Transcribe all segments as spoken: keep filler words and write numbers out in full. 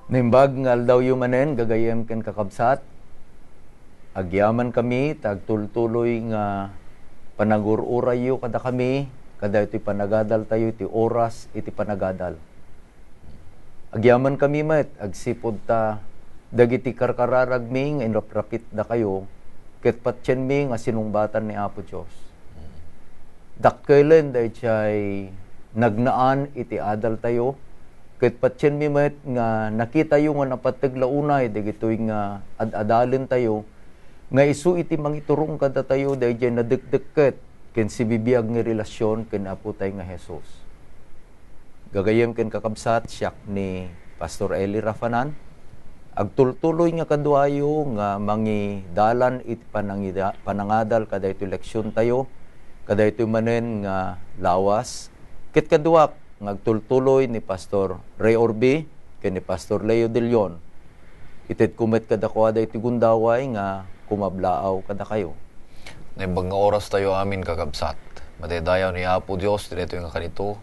Naimbag nga aldawyo manen, gagayyem ken kakabsat. Agyamankami ta agtultuloy nga panangur-urayyo kadakami, kadaytoy panagadaltayo iti oras iti panagadal. Agyamankami met agsipud ta dagiti karkararagmi nga inraprapitdakayo, ket patienmi nga sinungbatan ni Apo Dios. Dakkelen daydiay nagnaan iti adaltayo, ket patienmi met nga nakitayo nga napateg la unay dagitoy nga ad-adalentayo, nga isu iti mangiturong kadatayo daydiay nadekdekket ken sibibiag nga relasyon ken Apotay nga Jesus. Gagayyem ken kakabsat, siak ni Pastor Eli Rafanan. Agtultuloy nga kaduayo nga mangidalan iti panangida-, panangadal kadaytoy leksiontayo, kadaytoy manen nga lawas. Ket kaduak nga agtultuloy ni Pastor Ray Orbi ken ni Pastor Leo De Leon. Itedko met kadakuada iti gundaway nga kumablaaw kadakayo. Naimbag nga orastayo amin, kakabsat. Madaydayaw ni Apo Dios ti daytoy nga kanito.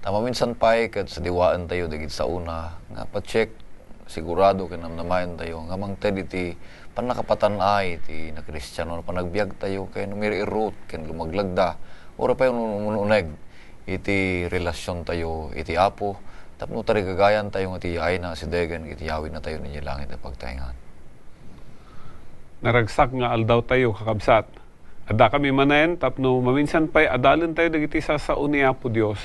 Ta maminsan pay ket sadiwaentayo dagiti saona nga patiek, sigurado ken namnamaentayo nga mangted iti pannakapatan-ay ti nakristiano a panagbiagtayo ken umirir-irut ken lumaglagda, uray pay un-, un-, uneg iti relasiontayo iti Apo, tapno tarigagayantayo nga ti yaayna asidegen iti yawidnatayo idiay langit a pagtaengan. Naragsak nga aldawtayo, kakabsat. Addakami manen tapno maminsan pay adalentayo dagiti sasao ni Apo Dios,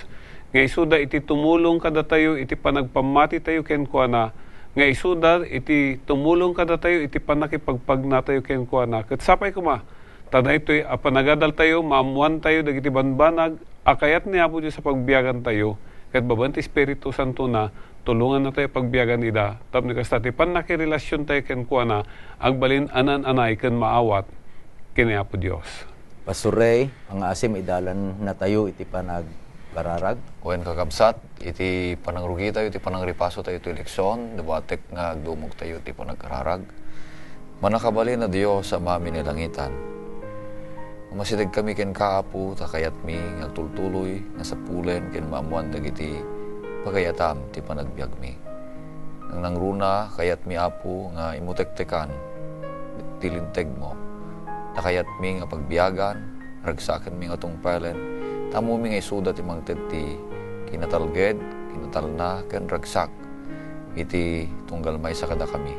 nga isuda iti tumulong kadatayo iti panagpammatitayo kenkuana, nga isuda iti tumulong kadatayo iti pannakipagpagnatayo kenkuana. Ket sapay koma, ta daytoy a panagadaltayo, maammoantayo dagiti banbanag a kayat ni Apo Dios a pagbiagantayo, ket babaen ti Espiritu Santona, tulongannatayo a pagbiagan ida, tapno kasta ti pannakirelasiontayo kenkuana, agbalin a naan-anay ken maawat ken ni Apo Dios. Pastor Ray, pangngaasim, idalannatayo iti panagkararag. Wen, kakabsat, iti panangrugitayo, iti panangripasotayo iti leksion, dawatek nga agdumogtayo iti panagkararag. Mannakabalin a Dios, Amami a nalangitan, umasidegkami kenka, Apo, ta kayatmi nga agtultuloy nga sapulen ken maammoan dagiti pagayatam ti panagbiagmi. Nangnangruna, kayatmi, Apo, nga imutektekan ti lintegmo. Ta kayatmi nga pagbiagan, ragsakenmi nga tungpalen, ta ammomi nga isuda ti mangted ti kinatalged, kinatalna, ken ragsak iti tunggal maysa kadakami,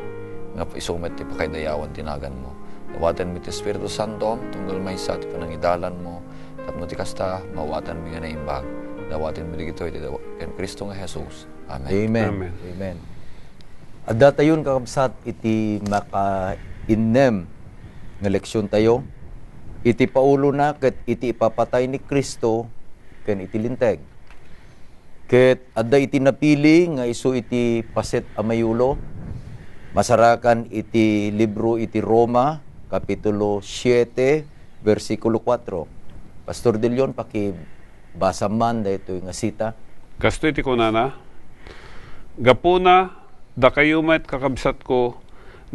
nga isu met ti pakaidayawan ti naganmo. Dawatenmi ti Espiritu Santom, tunggal maysa ti panangidalanmo, tapno ti kasta, mawatanmi nga naimbag. Dawatenmi dagitoy iti dawa-, ken Cristo nga Jesus. Amen. Amen. Amen. Amen. Addatayon, kakabsat, iti makainnem nga leksiontayo, iti paulona ket iti ipapatay ni Cristo ken iti linteg. Ket adda iti napili nga isu iti paset a mayulo, masarakan iti libro iti Roma, Kapitulo siete, bersikulo kuatro. Pastor De Leon, pakibasa man daytoy nga sita. Kastoy ti kunana, Gapuna, dakayo met, kakabsatko,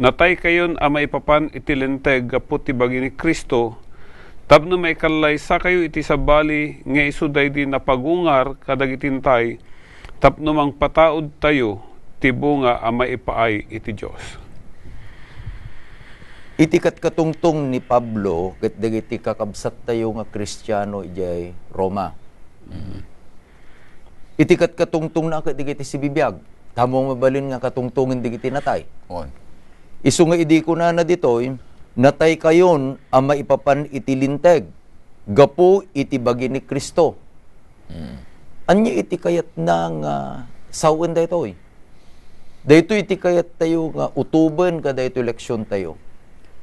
nataykayon a maipapan iti linteg gapu ti bagi ni Cristo, tapno maikallaysakayo iti sabali nga isu daydi napagungar kadagiti natay, tapno mangpataudtayo ti bunga a maipaay iti Dios. Iti katkatungtong ni Pablo ket dagiti kakabsattayo nga Kristiano idiay Roma. Mm. Iti katkatungtongna ket dagiti sibibiag, tammo mabalin nga katungtongen dagiti natay. On. Isu nga idi kunana ditoy, "Nataykayon a maipapan iti linteg gapu iti bagi ni Cristo." Mm. Ania iti kayatna nga sawen daytoy? Daytoy iti kayattayo nga utoben kadaytoy leksiontayo.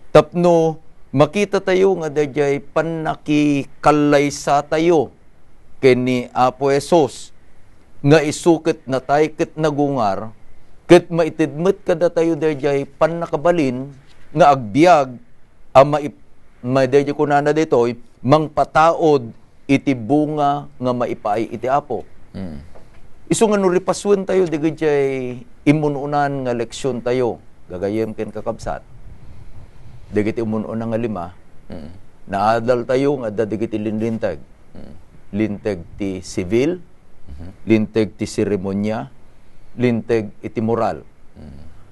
Tapno makitatayo nga daydiay pannakikallaysatayo ken ni Apo Jesus, nga isu ket natay ket nagungar, ket maited met kadatayo daydiay pannakabalin nga agbiag a maip-, ma-, daydiay kunana daytoy, mangpataud iti bunga nga maipaay iti Apo. Mm. Isu nga no ripasuen tayo dagiti immun-unan nga leksion tayo, gagayyem ken kakabsat, dagiti immun-una nga lima, Mm. naadal tayo nga adda dagiti linlinteg. Mm. Linteg ti sibil, Mhm. linteg ti seremonia, linteg iti moral.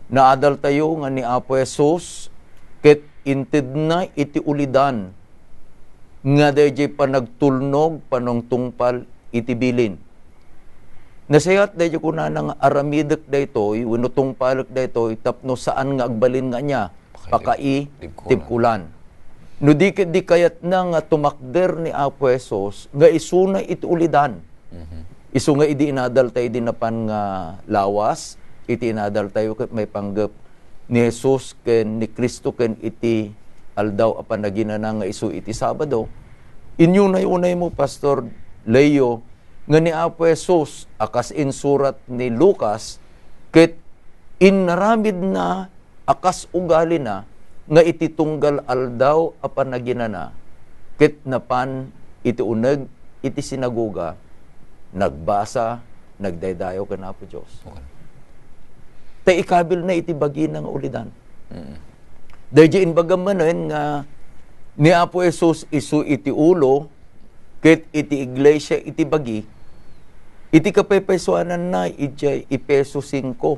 Naadaltayo nga ni Apo Jesus ket intedna iti ulidan nga daydiay panagtulnog, panangtungpal iti bilin. Nasayaat daydiay kunana nga aramidek daytoy wenno tungpalek daytoy tapno saan nga agbalin nga ania, pakai, tibkulan. No di ket di kayatna nga tumakder ni Apo Jesus nga isuna iti ulidan. Mhm. Isu nga idi inadaltayo idi napan nga lawas, iti inadaltayo ket maipanggep ni Jesus ken ni Cristo ken iti aldaw a panaginana nga isu iti Sabado. Inyunay-unaymo, Pastor Leo, nga ni Apo Jesus a kas insurat ni Lucas ket inaramidna a kas ugalina nga iti tunggal aldaw a panaginana ket napan iti uneg iti sinagoga, nagbasa, nagdaydayaw ken Apo Dios. Okay. Ta ikabilna iti bagina nga ulidan. Mm. Daydiay imbagam manen nga ni Apo Jesus isu iti ulo, ket iti iglesia iti bagi, iti kapaypaysuananna idiay Efeso singko,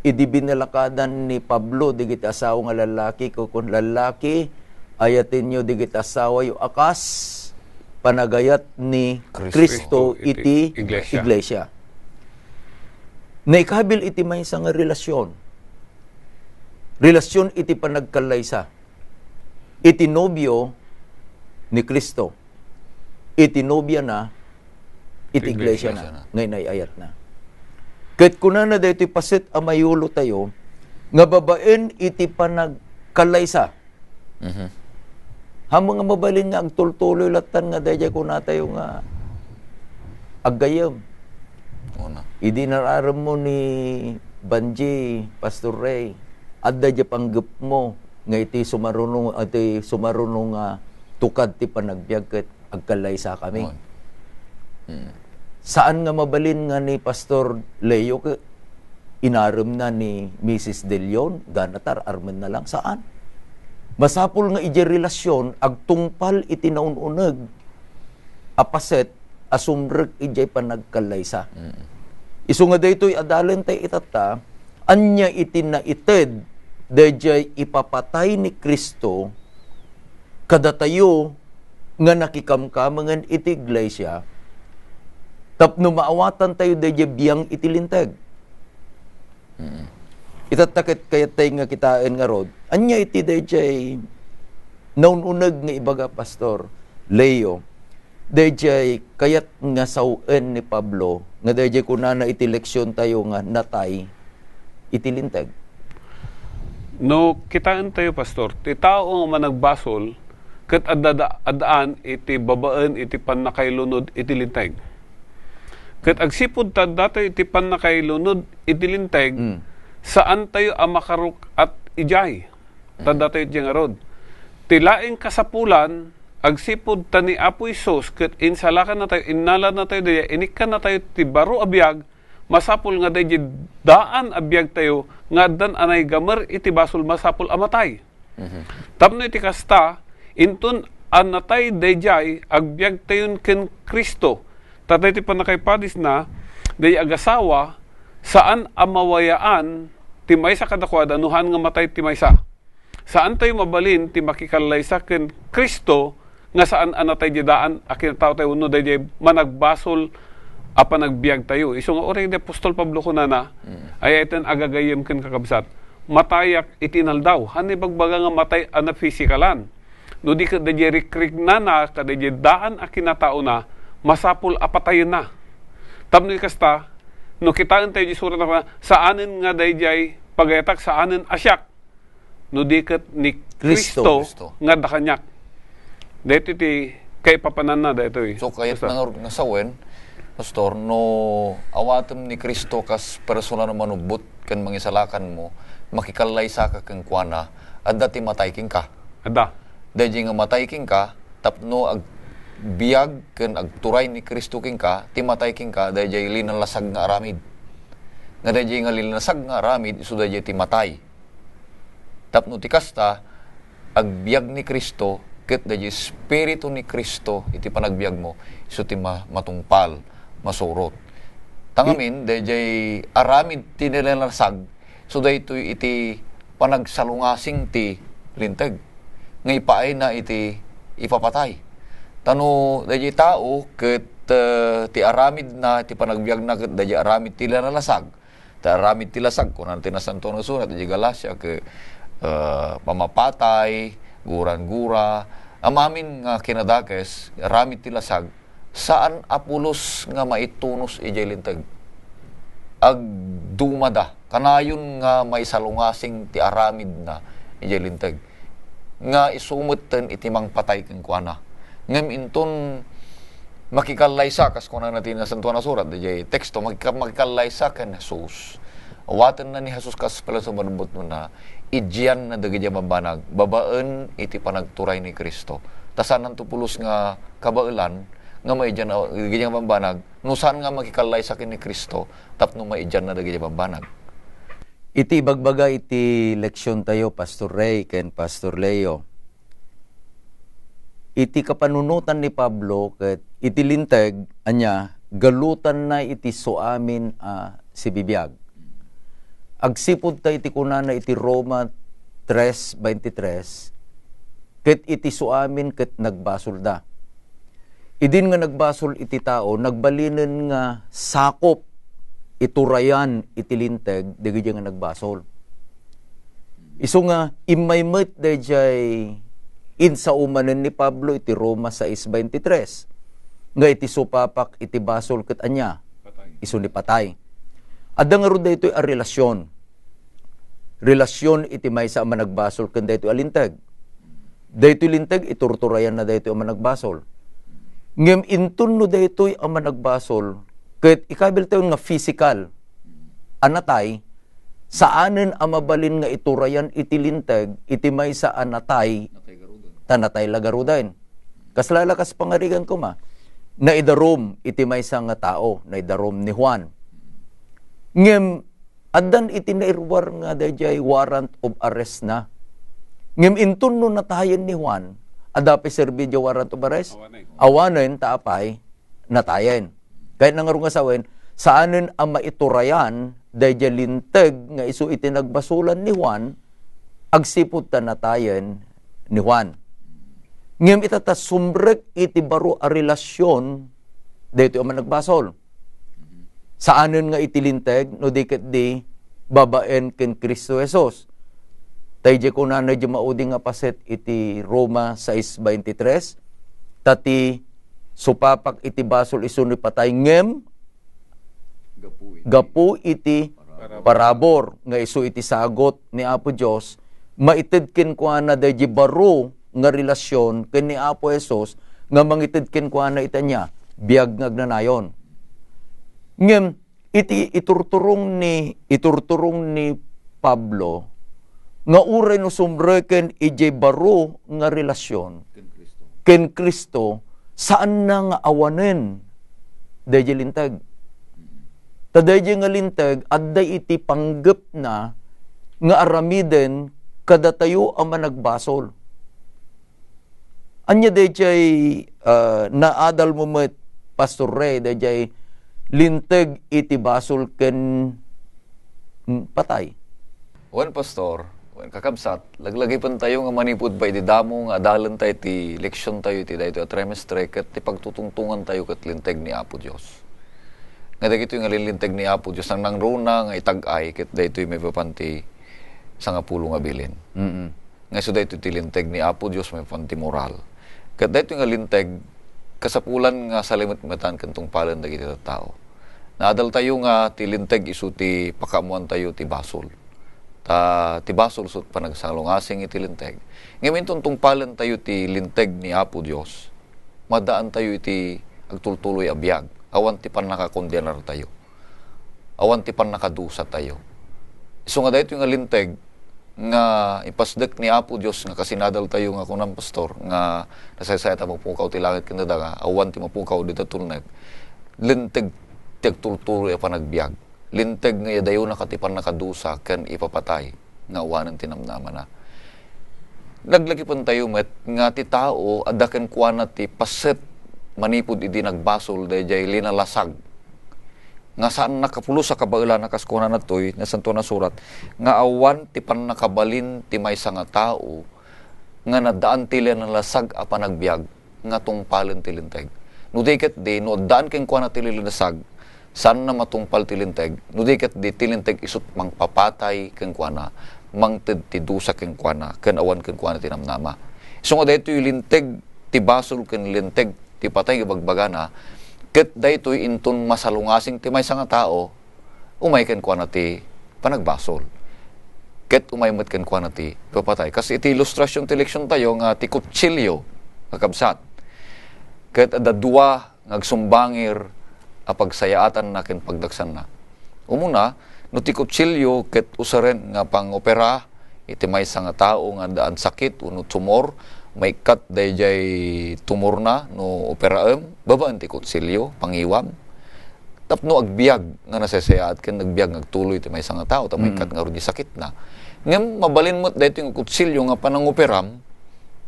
idi binalakadan ni Pablo dagiti asawa nga lallaki, ken kun lallaki, ayatenyo dagiti asawayo a kas panagayat ni Cristo Cristo iti iti iglesia. Iglesia. Naikabil iti maysa nga relasyon. Relasyon iti panagkallaysa. Iti nobio ni Cristo. Iti nobiana, iti Iti iglesiana, iglesiana. Nga inay-ayatna. Ket kunana daytoy paset a mayulotayo nga babaen iti panagkallaysa. Mhm. Ammom nga mabalin nga agtultuloy lattan nga daydiay kunatayo nga aggayem. Una. Idi nararem mo ni Banji, Pastor Ray, adda diay panggep mo nga iti sumaruno, iti sumaruno nga tukad ti panagbiag ket agkallaysa kami. Una. Mm. Saan nga mabalin nga ni Pastor Leo ke-, inaremna ni Misis De Leon, gana ta ar-armenna lang, saan. Masapul nga idiay relasyon, agtungpal iti naun-uneg a paset a sumrek idiay panagkallaysa. Mm. Isu nga daytoy a dalentay itatta, ania iti naited daydiay ipapatay ni Cristo kadatayo nga nakikamkamengen iti iglesia tapno maawatantayo daydiay biang iti linteg. Mm. Itatta ket kayattay nga kitaen ngarud, ania iti daydiay naun-uneg nga ibaga, Pastor Leo, daydiay kayat nga sawen ni Pablo nga daydiay kunana iti leksiontayo nga natay iti linteg? No kitaentayo, Pastor, ti tao nga managbasol ket adda, addaan iti babaen iti pannakailunod iti linteg. Ket agsipud ta addatayo iti pannakailunod iti linteg, Mm. saantayo a makaruk-at idiay. Ta Mm. addatayo idiay ngarud. Ti laeng kasapulan, agsipud ta ni Apo Jesus ket insalakannatayo, innalanatayo daydiay, inikkannatayo ti baro a biag, masapul nga daydiay daan a biagtayo nga addan a naigamer iti basol, masapul a matay. Mhm. Tapno iti kasta, inton a natay daydiay, agbiagtayon ken Cristo. Ta daytoy pannakaipadisna, daydiay agasawa, saan a mawayaan ti maysa kadakuada no haan nga matay ti maysa. Saantayo mabalin ti makikallaysa ken Cristo nga saan a natay daydiay daan a kinataotayo wenno daydiay managbasol a panagbiagtayo. Isu nga uray ni apostol Pablo kunana, Mm. ay-ayaten agagayem ken kakabsat, matayak iti inaldaw. Haan ibagbaga nga matay a nafisikalan. No di ket daydiay rikriknana kadaydiay daan a kinataona, masapul a patayenna. Tapno ikasta, no kitaentayo diay surat a, saanen nga daydiay pagayatak, saanen a siak, no di ket ni Cristo. Cristo Cristo. Nga adda kaniak. Daytoy ti kaipapananna daytoy. So, kayat Pastor. Nga, nga sawen, Pastor, no awatem ni Cristo kas personal a manubbot ken mangisalakanmo, makikallaysaka kenkuana, adda ti matay kenka. Adda. Daydiay nga matay kenka, tapno agbiag ken agturay ni Cristo kenka, ti matay kenka, daydiay linalasag nga aramid. Nga daydiay nga linalasag nga aramid, isu daydiay ti matay. Tapno ti kasta, agbiag ni Cristo, ket daydiay Espiritu ni Cristo iti panagbiagmo, isu ti ma-, matungpal, masurot. Ta I- ngamin, daydiay aramid ti nilinalasag, So daytoy iti panagsalungasing ti Linteg nga ipaayna iti ipapatay. Ta no daydiay tao ket, eh, ti aramidna, ti panagbiagna ket daydiay aramid ti linalasag. Ta aramid ti lasag, kuna ti Nasantoan a Surat, idiay Galacia, ket, eh, pamapatay, guran-gura, amin nga kinadakes, aramid ti lasag, saan a pulos nga maitunos idiay Linteg. Agdumada, kanayon nga maisalungasing ti aramidna idiay Linteg. Nga isu metten iti mangpatay kenkuana. Ngem inton makikallaysa, kas kunana ti Nasantoan a Surat, idiay teksto, makika-, makikallaysa ken Jesus. Awatenna ni Jesus kas palaso manumbutna, idianna dagiti a bambanag, babaen iti panagturay ni Cristo. Ta saananto pulos nga kabaelan, nga maidian, dagiti a bambanag, no saan nga makikallaysa ken ni Cristo, tapno maidianna dagiti a bambanag. Iti ibagbaga iti leksion tayo, Pastor Ray ken Pastor Leo, iti kapanunotan ni Pablo ket iti Linteg, ania, galutanna iti suamin a sibibiag. Agsipud ta iti kunana iti Roma tres veintitrés, ket iti suamin ket nagbasolda. Idin nga nagbasol iti tao, nagbalinen nga sakup, iturayan iti Linteg dagiti nga nagbasol. Isu nga immay met daydiay insaumanen ni Pablo iti Roma sais veintitrés, nga iti supapak iti basol ket ania? Patay. Isu ni patay. Adda ngarud daytoy a relasyon. Relasyon iti maysa a managbasol ken daytoy a Linteg. Daytoy Linteg, iturturayanna daytoy a managbasol. Ngem inton no daytoy a managbasol, ket ikabiltayon nga physical a natay, saanen a mabalin nga iturayan iti Linteg iti maysa a natay, ta natay la garuden. Kasla la kas pangarigan koma, naidarum iti maysa nga tao, naidarum ni Juan. Ngem addan iti nairuar nga daydiay warrant of arrest na. Ngem inton no natayen ni Juan, adda pay serbi diay warrant of arrest? Awanen. Awanen, ta apay, natayen. Kayatna ngarud nga sawen, saanen a maiturayan daydiay Linteg nga isu iti nagbasolan ni Juan, agsipud ta natayen ni Juan. Ngem ita ta sumrek iti baro a relasyon daytoy a managbasol. Saanen nga iti Linteg, no di ket di babaen ken Cristo Jesus. Ta idiay kunana diay maudi nga paset iti Roma sais veintitrés, ta ti supapak iti basol isu ni patay ngem gapu iti, gapu iti parabur. Parabur nga isu iti sagut ni Apo Dios, maited kenkuana daydiay baro nga relasyon ken ni Apo Jesus nga mangited kenkuana iti ania? Biag nga agnanayon. Ngem iti iturturong ni, iturturong ni Pablo nga uray no sumreken idiay baro nga relasyon ken Cristo, ken Cristo, saanna nga awanen daydiay Linteg. Ta daydiay nga Linteg, adda iti panggepna nga aramiden kadatayo a managbasol. Ania daydiay, ah, naadalmo met, Pastor Ray, daydiay Linteg iti basol ken, mm, patay? Wen, Pastor, wen, kakabsat, laglagipentayo nga manipud pay idi damo nga adalentayo ti leksiontayo iti daytoy a trimestre ket ti pagtutungtongantayo ket Linteg ni Apo Dios. Nga dagitoy nga Linteg ni Apo Dios, nangruna nga itag-ay ket daytoy maipapan ti sangapulo nga bilin. Mm-mm. Nga isu daytoy ti Linteg ni Apo Dios maipapan ti moral. Ket daytoy nga Linteg, kasapulan nga salimetmetan ken tungpalen dagiti tattao. Naadaltayo nga ti Linteg isu ti pakaammoantayo ti basol. Ta ti basol isu ti panagsalungasing iti Linteg. Ngem inton tungpalentayo ti Linteg ni Apo Dios, madaantayo iti agtultuloy a biag, awan ti pannakakondenartayo. Awan ti pannakadusatayo. Isu nga daytoy nga Linteg nga impasdek ni Apo Dios nga kasinadaltayo nga kunam, Pastor, nga nasaysayat a mapukaw ti langit ken daga, awan ti mapukaw dita tulnek. Linteg ti agtultuloy a panagbiag. Linteg nga idayonaka ti pannakadusa ken ipapatay nga awanen ti namnamana. Laglagipentayo met nga ti tao adda kenkuana ti paset manipud idi nagbasol daydiay linalasag. nga saanna kapulos a kabaelan a kas kunana toy, Nasantoan a Surat, nga awan ti pannakabalin ti maysa nga tao nga naddaan ti linalasag a panagbiag nga tungpalen ti Linteg. No di ket di, no addaan kenkuana ti linalasag, saanna matungpal ti Linteg. No di ket di, ti Linteg isut' mangpapatay kenkuana, mangted ti dusa kenkuana, ken awan kenkuana ti namnama. Isu nga daytoy Linteg ti basol ken Linteg ti patay nga ibagbagana, ket daytoy inton masalungasing ti maysa nga tao, umay kenkuana ti panagbasol. Ket umay met kenkuana ti ipapatay. Kas iti ilustrasyon ti leksiontayo nga ti kutsilio, kakabsat. Ket adda dua nga agsumbangir a pagsayaatanna ken pagdagsanna. Umuna, no ti kutsilio ket usaren nga pangopera iti maysa nga tao nga addaan sakit wenno tumor, maikkat daydiay tumorna no operaem babaen ti kutsilio, pangiwam. Tapno agbiag nga nasasayaat ken agbiag nga agtuloy ti maysa nga tao, ta Mm. maikkat ngarud ti sakitna. Ngem mabalin met daytoy nga kutsilio nga panangoperam,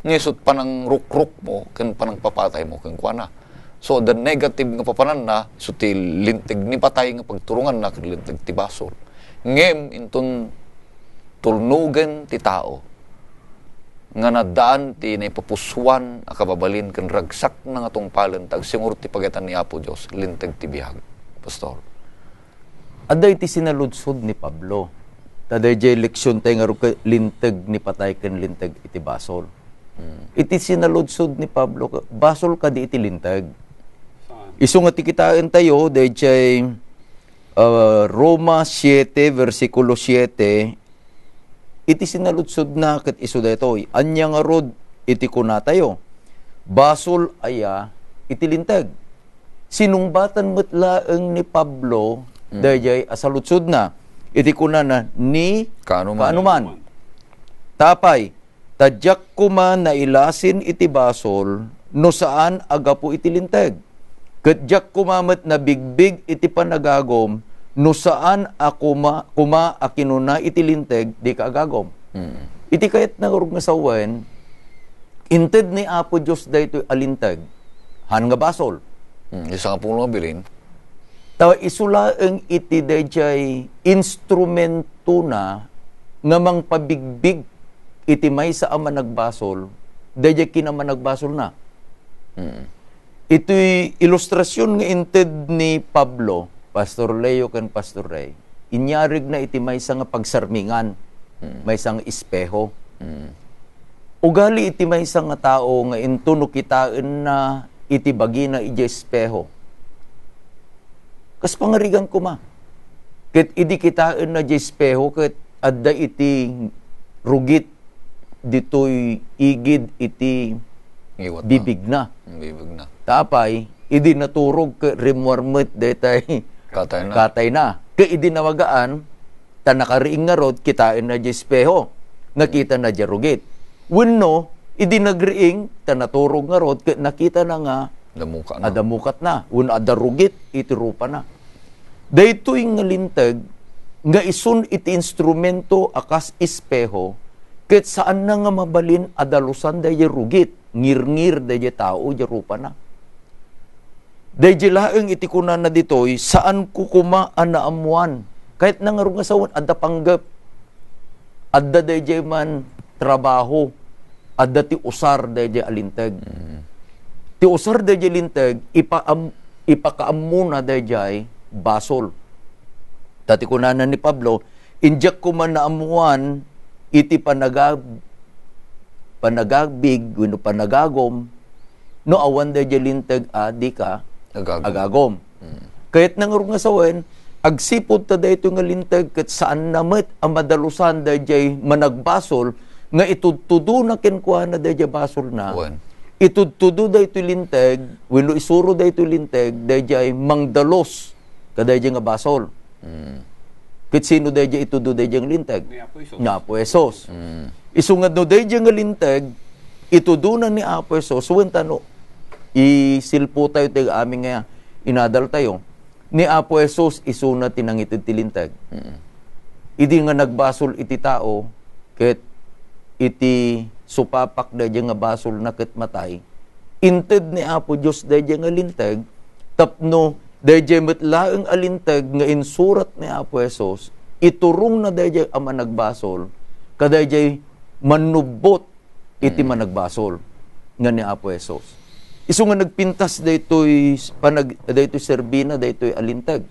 nga isut' panangrukrukmo ken panangpapataymo kenkuana. So, the negative nga papananna, isu ti linteg ni patay nga pagturonganna ken linteg ti basol. Ngem inton tulnogen ti tao nga naddaan ti naipapusuan a kababalin ken ragsakna nga tungpalen ta agsingur ti pagayatan ni Apo Dios, linteg ti biag. Pastor. Adda iti sinaludsod ni Pablo. Ta daydiay leksiontayo ngarud ket linteg ni patay ken linteg iti basol. Hmm. Iti sinaludsod ni Pablo, basol kadi iti linteg? Saan? Isu nga ti kitaentayo, daydiay, ah, Roma siete, versikulo siete, iti sinaludsodna ket isu daytoy, ania ngarud iti kunatayo? Basol aya iti linteg? Sinungbatan met laeng ni Pablo Mm. daydiay a saludsodna. Iti kunana, ni Kaano man. kaano man. Ta apay, ta diak koma nailasin iti basol no saan a gapu iti linteg. Ket diak koma met nabigbig iti panagagum no saan a koma, koma a kinuna iti linteg, dika agagum. Mm. Iti kayatna ngarud nga sawen, inted ni Apo Dios daytoy a linteg, han nga basol. Mm, isu nga pulo nga bilin. Ta isu laeng iti daydiay instrumentona nga mangpabigbig iti maysa a managbasol, daydiay kinamanagbasolna. Mm. Itoy ilustrasyon nga inted ni Pablo, Pastor Leo ken Pastor Ray, inyarigna iti maysa nga pagsarmingan, Mm. maysa nga espeho. Mm. Ugali iti maysa nga tao nga inton no kitaenna iti bagina idiay espeho, kas pangarigan koma. Ket idi kitaenna diay espeho ket adda iti rugit ditoy igid iti Ngiwatna. bibigna. Bibigna. Ta apay, idi naturog ket rimmuar met daytay Katayna. katayna. Ket idi nawagaan, ta nakariing ngarud, kitaenna diay espeho, nakitana diay rugit. Wenno, idi nagriing, ta naturog ngarud, ket nakitana nga Damukatna. adamukatna, wenno adda rugit iti rupana. Daytoy nga linteg nga isun iti instrumento a kas espeho, ket saanna nga mabalin a dalusan daydiay rugit, ngirngir daydiay tao, diay rupana. Daydiay laeng iti kunana ditoy, saanko koma a naammoan. Kayatna ngarud nga sawen, adda panggep. Adda daydiay man trabaho. Adda ti usar daydiay a linteg. Mm. Ti usar daydiay linteg, ipaam-, ipakaammona daydiay basol. Ta ti kunana ni Pablo, "Indiak koma naammoan iti panagab-, panagabig wenno panagagum, no awan daydiay linteg a dika Agagum. agagum." Mm. Kayatna ngarud nga sawen, agsipud ta daytoy nga linteg ket saanna met a madalusan daydiay managbasol nga itudtudona kenkuana daydiay basolna. Wen. Itudtudo daytoy linteg, wenno isuro daytoy linteg, daydiay mangdalus kadaydiay nga basol. Mm. Ket sino daydiay itudo daydiay nga linteg? Ni Apo Jesus. Ni Apo Jesus. Mm. Isu nga no daydiay nga linteg, itudona ni Apo Jesus, wen ta no, isilpo tayo ti amin nga inadal tayo. Ni Apo Jesus, isuna ti nangited ti linteg. Mm. Idi nga nagbasol iti tao, ket iti supapak daydiay nga basolna ket matay, inted ni Apo Dios daydiay nga linteg tapno Daydiay met laeng a linteg nga insurat ni Apo Jesus, iturongna daydiay a managbasol, kadaydiay mannubbot iti Mm. managbasol nga ni Apo Jesus. Isu nga nagpintas daytoy panag-, daytoy serbina, daytoy a linteg.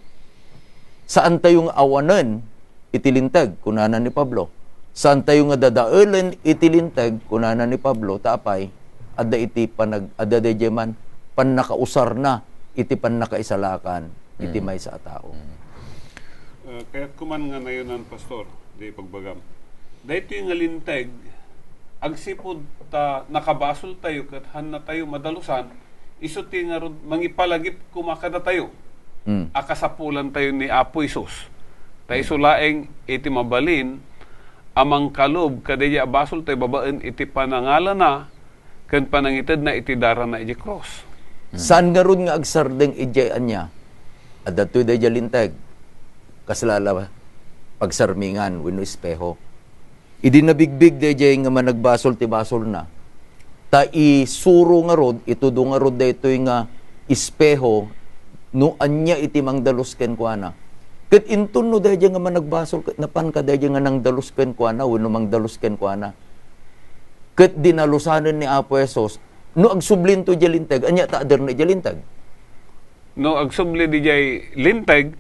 Saantayo nga awanen iti linteg, kunana ni Pablo. Saantayo nga dadaelen iti linteg, kunana ni Pablo, ta apay, adda iti panag-, adda daydiay man pannakausarna iti pannakaisalakan iti Mm. maysa a tao. Mm. Ah, kayat ko man nga nayonan, Pastor, di pagbagam. Daytoy nga linteg, agsipud ta nakabasol tayo ket hanna tayo madalusan, isu ti ngarud mangipalagip koma kadatayo Mm. a kasapulan tayo ni Apo Jesus. Ta isu Mm. laeng iti mabalin a mangkalub kadaydiay a basol tayo babaen iti panangalana ken panangitedna iti darana iti krus. Mm. Saan ngarud nga agsardeng idiay ania? Adda toy daydiay linteg. Kasla la pagsarmingan wenno espeho. Idi nabigbig daydiay nga managbasol ti basolna, ta isuro ngarud, itudo ngarud daytoy nga espeho no ania iti mangdalus kenkuana. Ket inton no daydiay nga managbasol, ket napan kadaydiay nga nangdalus kenkuana wenno mangdalus kenkuana. Ket dinalusanen ni Apo Jesus, no agsublinto idiay linteg, ania ta aderna idiay linteg? No agsubli didiay linteg,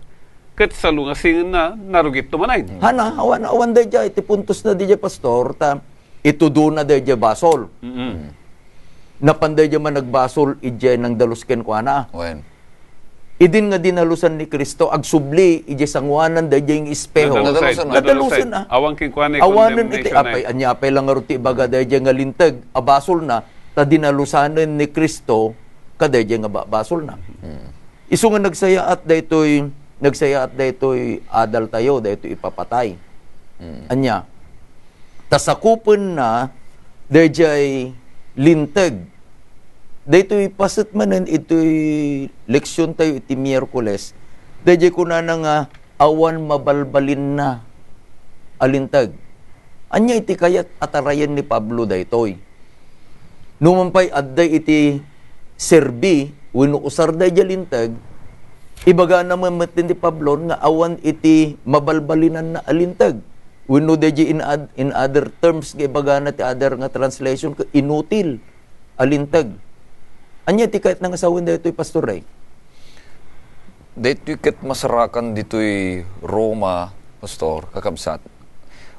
ket salungasingenna, narugitto manen. Hana, awan, awan daydiay, ti puntosna didiay, Pastor, ta itudona daydiay basol. Mm-mm. Napan daydiay managbasol, idiay nangdalus kenkuana. Wen. Idin nga dinalusan ni Cristo, agsubli, idiay sanguanan, daydiay nga espeho. Nadalusen, Nadalusen. Nadalusen, ah. Awan kenkuana Awanen iti condemnation, apay, eh. Ania apay lang ngarud ti ibaga daydiay nga linteg, a basolna, ta dinalusanen ni Cristo, kadaydiay nga ba-, basolna. Mm. Isu nga nagsayaat daytoy, nagsayaat daytoy adal tayo, daytoy ipapatay. Mm. Ania? Ta sakupenna daydiay linteg. Daytoy paset manen itoy leksion tayo iti Miyerkules. Daydiay kunana nga awan mabalbalinna a linteg. Ania iti kayat a tarayen ni Pablo daytoy? Numan pay adda iti serbi wenno usar daydiay linteg, ibagana met, met ni Pablo nga awan iti mabalbalinanna a linteg. Wenno daydiay in ad-, in other terms nga ibagana ti other nga translation, ket inutil a linteg. Ania ti kayatna nga sawen daytoy, Pastor Ray? Daytoy ket masarakan ditoy Roma, Pastor, kakabsat,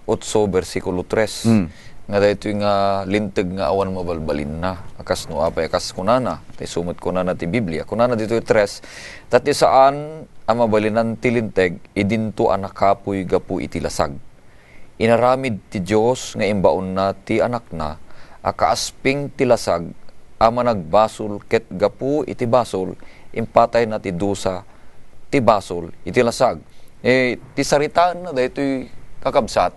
otso, bersikulo tres, Hmm. nga daytoy nga linteg nga awan mabalbalinna. A kas no apay, a kas kunana, ta isu met kunana ti Biblia. Kunana ditoy tres, ta ti saan a mabalinan ti linteg, idinto a nakapuy gapu iti lasag. Inaramid ti Dios nga imbaonna ti Anakna a kaasping ti lasag a managbasol, ket gapu iti basol, impatayna ti dusa ti basol iti lasag. Eh, ti saritaenna daytoy, kakabsat,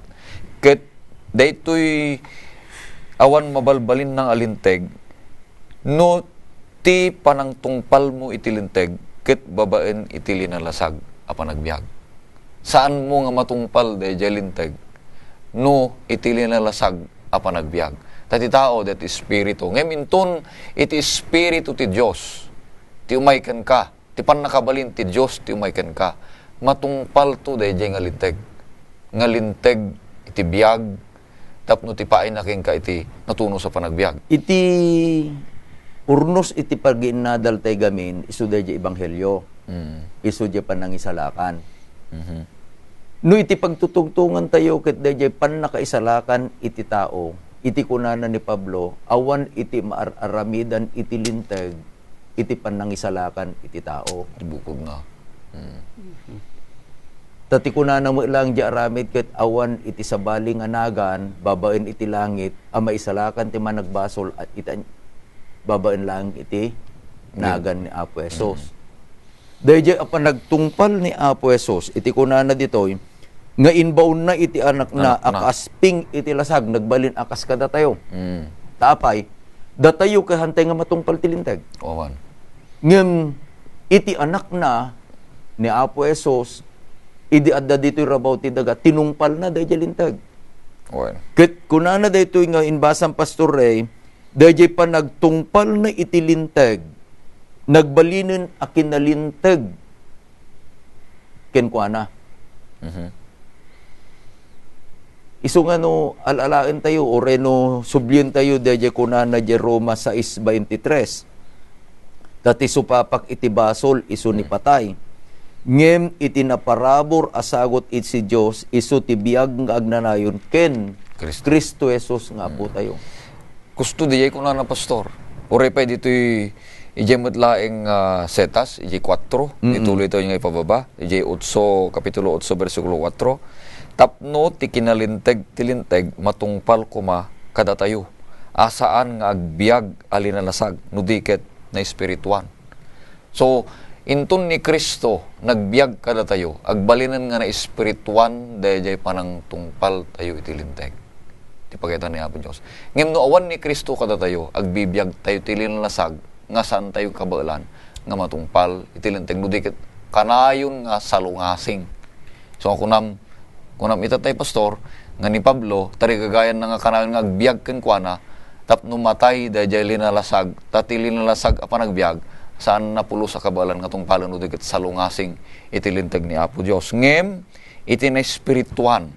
ket daytoy awan mabalbalinna nga linteg, no ti panangtungpalmo iti linteg ket babaen iti linalasag a panagbiag. Saanmo nga matungpal daydiay linteg no iti linalasag a panagbiag. Ta ti tao, daytoy espiritu. Ngem inton iti Espiritu ti Dios ti umay kenka, ti pannakabalin ti Dios ti umay kenka, matungpalto daydiay nga linteg. Nga linteg iti biag, tapno ti paayna kenka iti natunos a panagbiag. Iti urnos iti pagiinnadal tay gamin, isu daydiay ebanghelio. Mm. Isu diay panangisalakan. Mhm. No iti pagtutungtungan tayo ket daydiay pannakaisalakan iti tao, iti kunana ni Pablo, awan iti maar-aramidan iti linteg, iti panangisalakan iti tao. Ti bukod na. Mm. Ta ti kunana met lang diay aramid ket awan iti sabali nga nagan babaen iti langit a maisalakan ti managbasol a-, ita-, babaen lang iti Amen. nagan ni Apo Jesus. Mm. Daydiay a panagtungpal ni Apo Jesus, iti kunana ditoy, nga imbaonna iti Anakna Anakna. a kaasping iti lasag, nagbalin a kas kadatayo. Mm. Ta apay, datayo ket haantay nga matungpal ti linteg. Awan. Ngem iti Anakna ni Apo Jesus, idi adda ditoy rabaw ti daga, tinungpalna daydiay linteg. Awan. Ket kunana daytoy nga inbasam, Pastor Ray, daydiay panagtungpalna iti linteg, nagbalinen a kinalinteg kenkuana. Mhm. Isu nga no al-alaentayo, o reno sublientayo, daydiay kunana di Roma sais baintitres, "Ta ti supapak iti basol, isu ni Mm. patay. Ngem iti naparabur a sagut iti Dios, isu ti biag nga agnanayon ken Cristo. Cristo Jesus nga Mm. Apotayo." Kusto diay kunana, Pastor. Uray pay ditoy, idiay met laeng, ah, setas, idiay kuatro, Mm-mm. ituloy tayo nga ipababa, idiay otso, kapitulo otso, bersikulo kuatro, "Tapno ti kinalinteg ti Linteg matungpal koma kadatayo, a saan nga agbiag a linalasag, no di ket naespirituan." So, inton ni Cristo nagbiag kadatayo, agbalinen nga naespirituan daydiay panangtungpaltayo iti Linteg. Ti pagayatan ni Apo Dios. Ngem no awan ni Cristo kadatayo, agbibiagtayo ti linalasag nga saantayo kabaelan nga matungpal iti Linteg, no di ket kanayon nga salungasing. So, kunam, kunam ita tay, Pastor, nga ni Pablo, tarigagayanna nga kanayon nga agbiag kenkuana, tapno matay daydiay linalasag, ta ti linalasag a panagbiag, saan napulos a kabaelan nga tungpalen no di ket salungasing iti Linteg ni Apo Dios. Ngem, iti naespirituan,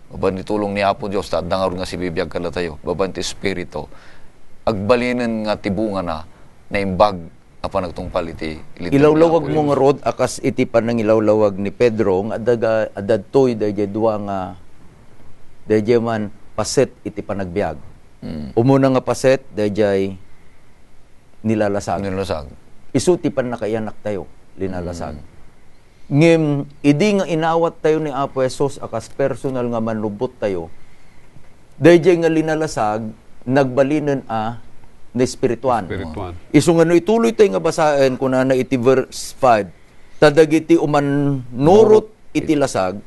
babaen ti tulong ni Apo Dios, ta adda ngarud nga sibibiag kadatayo, babaen ti Espiritu, agbalinen nga ti bungana, naimbag a panagtungpal iti Linteg ni Ilawlawag Apo mo Dios. Ngarud a kas iti panangilawlawag ni Pedro nga adda, adda daydiay dua nga daydiay man paset iti panagbiag. Mm. Umuna nga paset, daydiay nilalasag. Nilalasag. Isu ti pannakaiyanaktayo, linalasag. Mm. Ngem, idi nga inawat tayo ni Apo Jesus a kas personal nga mannubbot tayo, daydiay nga linalasag, nagbalinen a naespirituan. Espirituan. Isu nga no ituloy tayo nga basaen, kunana iti verse five, "Ta dagiti umannurot iti lasag,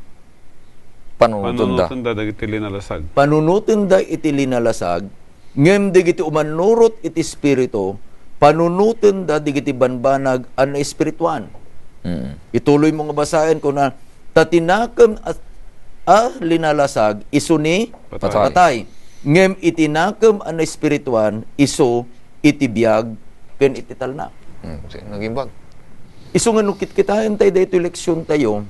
panunotenda." Panunotenda dagiti linalasag. Panunotenda iti linalasag, ngem dagiti umannurot iti Espiritu, panunotenda dagiti banbanag a naespirituan. Mm. Ituloy mo nga basaen, kuna, "Ta ti nakem a, a linalasag isu ni patay. Patay. Ngem iti nakem a naespirituan isu iti biag ken iti talna." Mm, si-, nagimbag. Isu nga no kitkitaen tayo daytoy leksion tayo,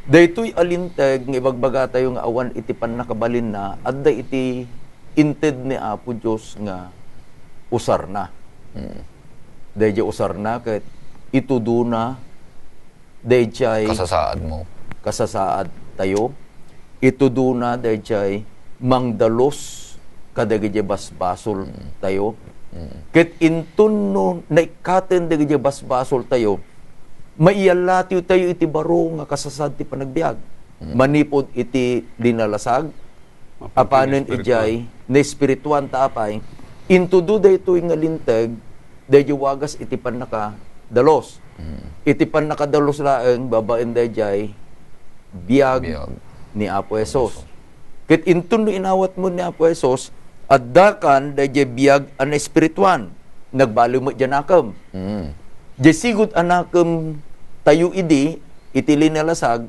daytoy a linteg nga ibagbaga tayo nga awan iti pannakabalinna, adda iti inted ni Apo Dios nga usarna. Mm. Daydiay usarna ket itudona daydiay kasasaad mo. Kasasaad tayo. Itudona daydiay mangdalus kadagiti basbasol tayo. Mm. Ket inton no naikkaten dagiti basbasol tayo, maiyallatiw tayo iti baro nga kasasaad ti panagbiag. Mm. Manipud iti linalasag, apanen idiay naespirituan ta apay, intudo daytoy nga linteg, daydiay wagas iti pannakadalus. Mm. Iti pannakadalus laeng, babaen daydiay biag ni Apo Jesus. Ket inton no inawat mo ni Apo Jesus, addakan daydiay biag a naespirituan, nagbaliw met diay nakem. Mm. Diay sigud a nakem tayo idi, iti linalasag,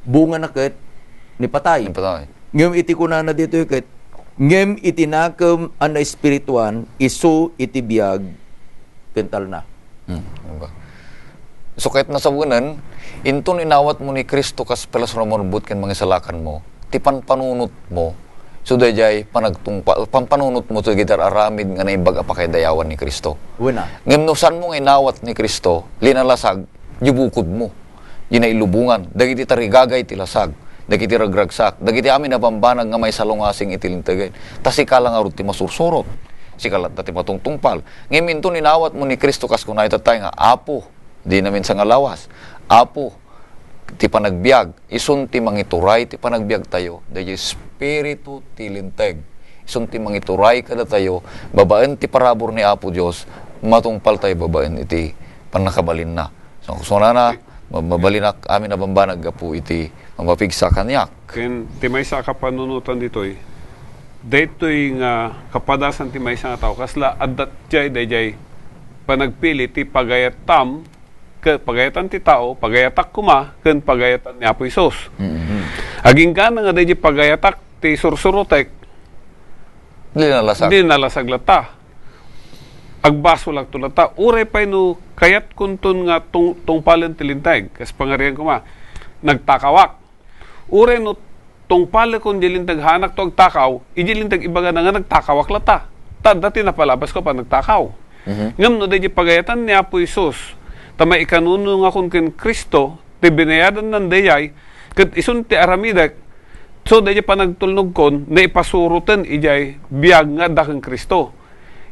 bungana ket ni patay. Ni patay. Ngem iti kunana ditoy ket, "Ngem iti nakem a naespirituan, isu iti biag ken talna." Hmm, diba? So, ket nasawen, inton inawat mo ni Cristo kas personal nga mannubbot ken mangisalakan mo, ti panpanunot mo, so, daydiay panagtungpa-, panpanunot mo to dagiti aramid nga naimbag a pakaidayawan ni Cristo. Wen a. Ngem no saan mo nga inawat ni Cristo, linalasag, diay bukod mo, diay nailubongan, dagiti tarigagay ti lasag, dagiti ragragsak, dagiti amin a bambanag nga maisalungasing iti lintegen. Ta sika la ngarud ti masursurot, sika latta ti matungtungpal. Ngem inton inawat mo ni Cristo kas kunana tattay nga, "Apo," di namin sangalawas, "Apo, ti panagbiag, isun ti mangituray ti panagbiag tayo, daydiay Espiritu ti Linteg, isun ti mangituray kadatayo, babaen ti parabur ni Apo Dios, matungpal tayo babaen iti pannakabalinna." So, kunana, ma-, mabalinak amin a bambanag gapu iti mamapigsa kaniak. Ken ti maysa a kapanunotan ditoy, daytoy nga kapadasan ti maysa nga tao, kasla adda diay, daydiay panagpili ti pagayatam, ket pagayatan ti tao, pagayatak koma, ken pagayatan ni Apo Jesus. Mm. Agingga nga daydiay pagayatak ti sursurotek, linalasag. Linalasag latta. Agbasolakto latta. Uray pay no kayatkonton nga tung-, tungpalen ti linteg, kas pangarigan koma, nagtakawak. Uray no tungpalekon diay linteg, haanakto agtakaw, idiay linteg ibagana nga nagtakawak latta. Ta adda ti napalabasko a panagtakaw. Mhm. Ngem no daydiay pagayatan ni Apo Jesus, ta maikanunongakon ken Cristo, ti binayadanna daydiay, ket isun ti aramidek, so daydiay panagtulnogkon, naipasuroten idiay biag nga adda ken Cristo.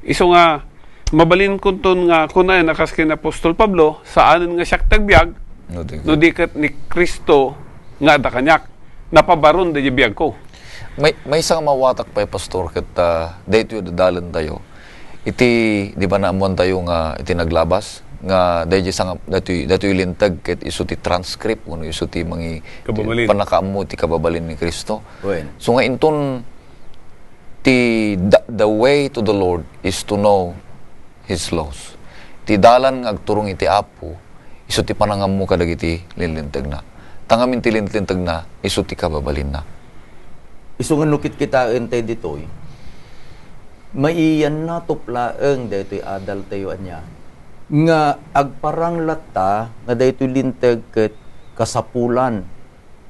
Isu nga, mabalinkonton nga kunaen a kas ken Apostol Pablo, saanen nga siak ti agbiag, No, thank no you. di ket ni Cristo nga adda kaniak. Napabaron daydiay biagko. May, maysa nga mawatak pay, Pastor, ket, ah, daytoy dadalentayo. Iti, di ba naammoantayo nga iti naglabas, nga daydiay sanga-, daytoy, daytoy linteg ket isu ti transcript, wenno isu ti mangi-, Kababalin. pannakaammo ti kababalin ni Cristo. Wen. So nga inton ti, the, the way to the Lord is to know His laws. Ti dalan nga agturong iti Apo, isu ti panangammo kadagiti linlintegna. Ta ngamin ti linlintegna, isu ti kababalinna. Isu nga no kitkitaentayo ditoy, maiyanna tuplaeng daytoy adaltayo ania, nga agparang latta nga daytoy linteg ket kasapulan.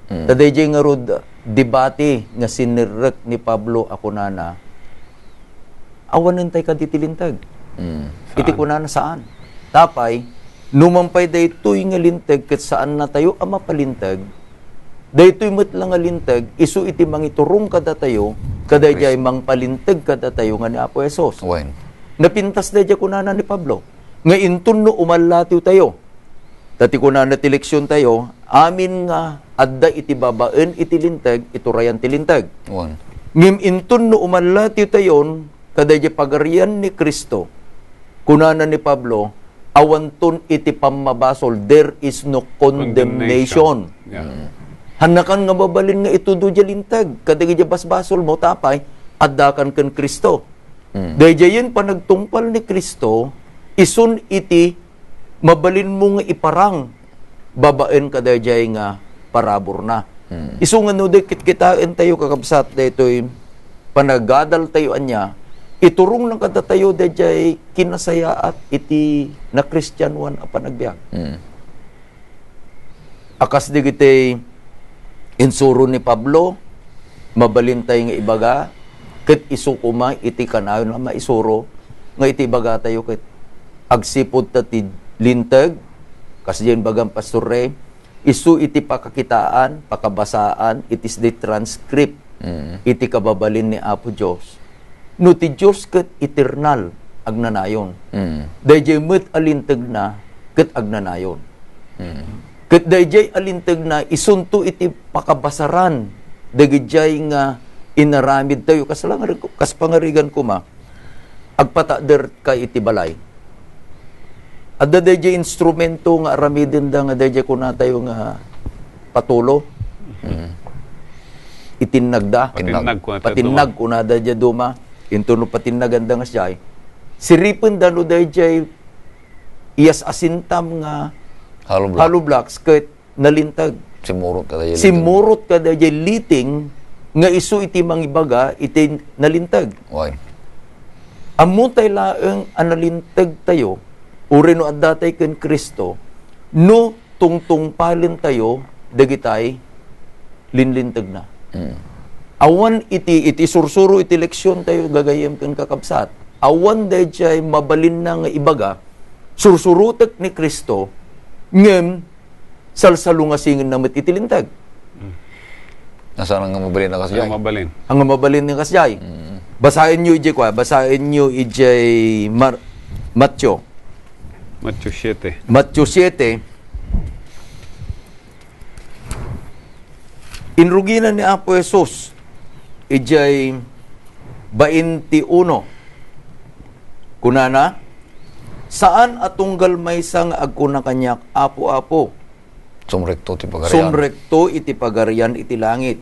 Mm. Ta daydiay ngarud debate nga sinirrek ni Pablo a kunana, awanentay kadi ti linteg. Mm. Iti Saan? kunana, saan. Tapay, numan pay daytoy nga linteg ket saannatayo a mapalinteg, daytoy met la nga linteg, isu iti mangiturong kadatayo, kadaydiay Cristo. mangpalinteg kadatayo nga ni Apo Jesus. Wen. Napintas daydiay kunana ni Pablo, nga inton no umallatiwtayo. Ta ti kunana ti leksiontayo, amin nga adda iti babaen iti linteg, iturayan ti linteg. Wen. Ngem inton no umallatiwtayon kadaydiay pagarian ni Cristo, kunana ni Pablo, awanton iti pammabasol, there is no condemnation. Condemnation. Yeah. Mm. Hannakan nga mabalin nga itudo diay linteg, kadagiti basbasolmo, tapay, addakan ken Cristo. Mm. Daydiayen panagtungpal ni Cristo, isun iti mabalinmo nga iparang babaen kadaydiay nga paraburna. Mm. Isu nga no di kitkitaentayo, kakabsat, daytoy panagadaltayo ania, iturongna kadatayo daydiay kinasayaat iti nakristianoan a panagbiag. Mm. A kas dagiti insuro ni Pablo, mabalintay nga ibaga, ket isu koma iti kanayon a maisuro nga iti ibagatayo ket agsipud ta ti linteg, kas diay inbagan Pastor Ray, isu iti pakakitaan, pakabasaan, it is the transcript Mm. iti kababalin ni Apo Dios. No ti Dios ket eternal, agnanayon. Mm. Daydiay met a lintegna ket agnanayon. Mm. Ket daydiay a lintegna isunto iti pakabasaran dagidiay nga inaramidtayo. Kas la nga, kas pangarigan koma, agpatakderka iti balay. Adda daydiay instrumento nga aramidenda nga daydiay kunatayo nga patulo. Mm. Itinnagda. Patinnag, kunatayo Patinnag, duma. Kunada daydiay duma. Inton no patinnaganda nga siay. Siripenda no daydiay iyas-asintam nga Hollow block. hollow blocks ket nalinteg. Simmurot kadaydiay liting. Simmurot kadaydiay liting nga isu iti mangibaga iti nalinteg. Wen. Ammotay laeng a nalintegtayo, uray no addatay ken Cristo, no tungtungpalentayo dagitay linlintegna. Mm. Awan iti, iti sursuro iti leksiontayo, gagayyem ken kakabsat. Awan daydiay mabalinna nga ibaga, sursurotek ni Cristo, ngem salsalungasingenna met iti linteg. Nasaan nga mabalin a kasdiay? Ang mabalin. Ang mabalin nga kasdiay. Mm. Basaenyo idiay kua, basaenyo idiay Mar-, Mateo. Mateo siete. Mateo siete. Inrugina ni Apo Jesus idiay bainti uno. Kunana, "Saan a tunggal maysa nga agkuna kaniak, 'Apo, Apo.'" Sumrekto ti pagarian. Sumrekto iti pagarian iti langit.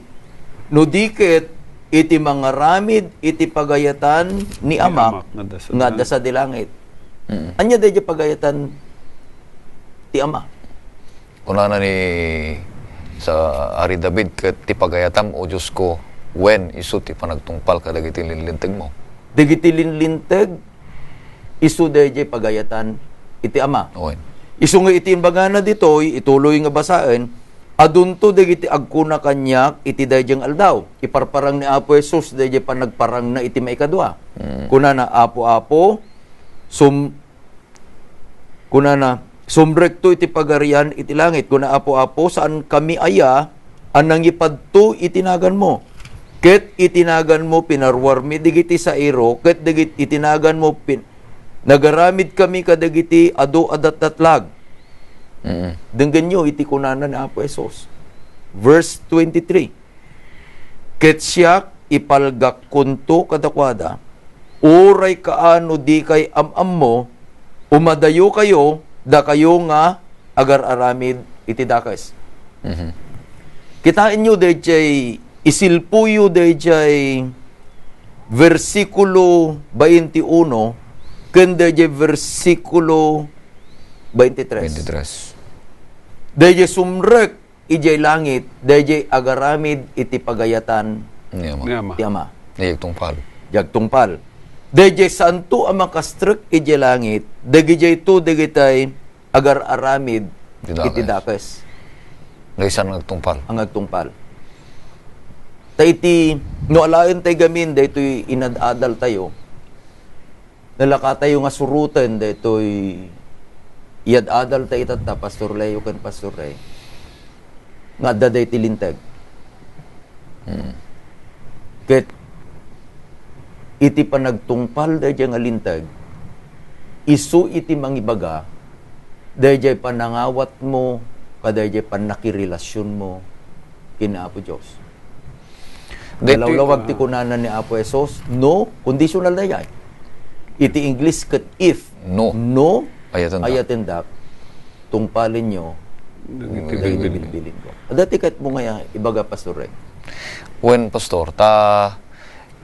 No di ket iti mangaramid iti pagayatan ni Ni Amak Amak nga adda sadi nga adda langit. Sadi langit. Mm. Ania daydiay pagayatan ti Ama? Kunana ni sa Ari David, ket ti pagayatam, O Diosko, wen isu ti panagtungpal kadagiti linlintegmo. Dagiti linlinteg, isu dayjay pagayatan iti Ama. Wen. Isu nga iti imbagana ditoy, ituloy nga basaen, adunto dagiti agkuna kaniak iti daydiay nga aldaw. Iparparang ni Apo Jesus daydiay panagparangna iti maikadua. Mm. Kunana, "Apo, Apo, sum-," kunana, "Sumrekto iti Pagarian iti langit." Kuna, "Apo, Apo, saankami aya a nangipadto iti naganmo. Ket iti naganmo pinaruarmi dagiti sairo, ket dagit-, iti naganmo pin-, nagaramidkami kadagiti adu a datdatlag." Mm. Denggenyo iti kunana ni Apo Jesus. Verse twenty-three, "Ket siak, ipalgakkonto kadakuada, uray kaano dikay am-ammo, umadayokayo, dakayo nga agar-aramid iti dakes." Mhm. Kitaenyo dayjay, isilpuyo dayjay bersikulo twenty-uno ken dayjay bersikulo twenty-tres. Twenty-tres. Dayjay sumrek idiay langit, dayjay agaramid iti pagayatan Ni Ama. Ni Ama. Ti Ama. Ni agtungpal. Di agtungpal. Dayjay santo a makastrek idiay langit, dagijayto dagitay agar-aramid Iti iti dakes. dakes. Daysan nga agtungpal. Ang agtungpal. Ta iti, no alaen tay gamin, daytoy inad-adal tayo, nalaka tayo nga suroten daytoy iyad-adal ta itatta, Pastor Leo ken Pastor Ray, nga adda daytoy linteg. Hmm. Ket iti panagtungpal daydiay nga linteg, isu iti mangibaga daydiay panangawatmo kadaydiay pannakirelasionmo ken Apo Dios. Daytoy Nalawlawag ti kunana ni Apo Jesus, no, conditional daydiay. Iti English ket if, No. no, Ayatendak. ayatendak, tungpalenyo Dagiti dagiti bilbilinko. Adda ti kayatmo nga ibaga, Pastor Ray? Wen, Pastor, ta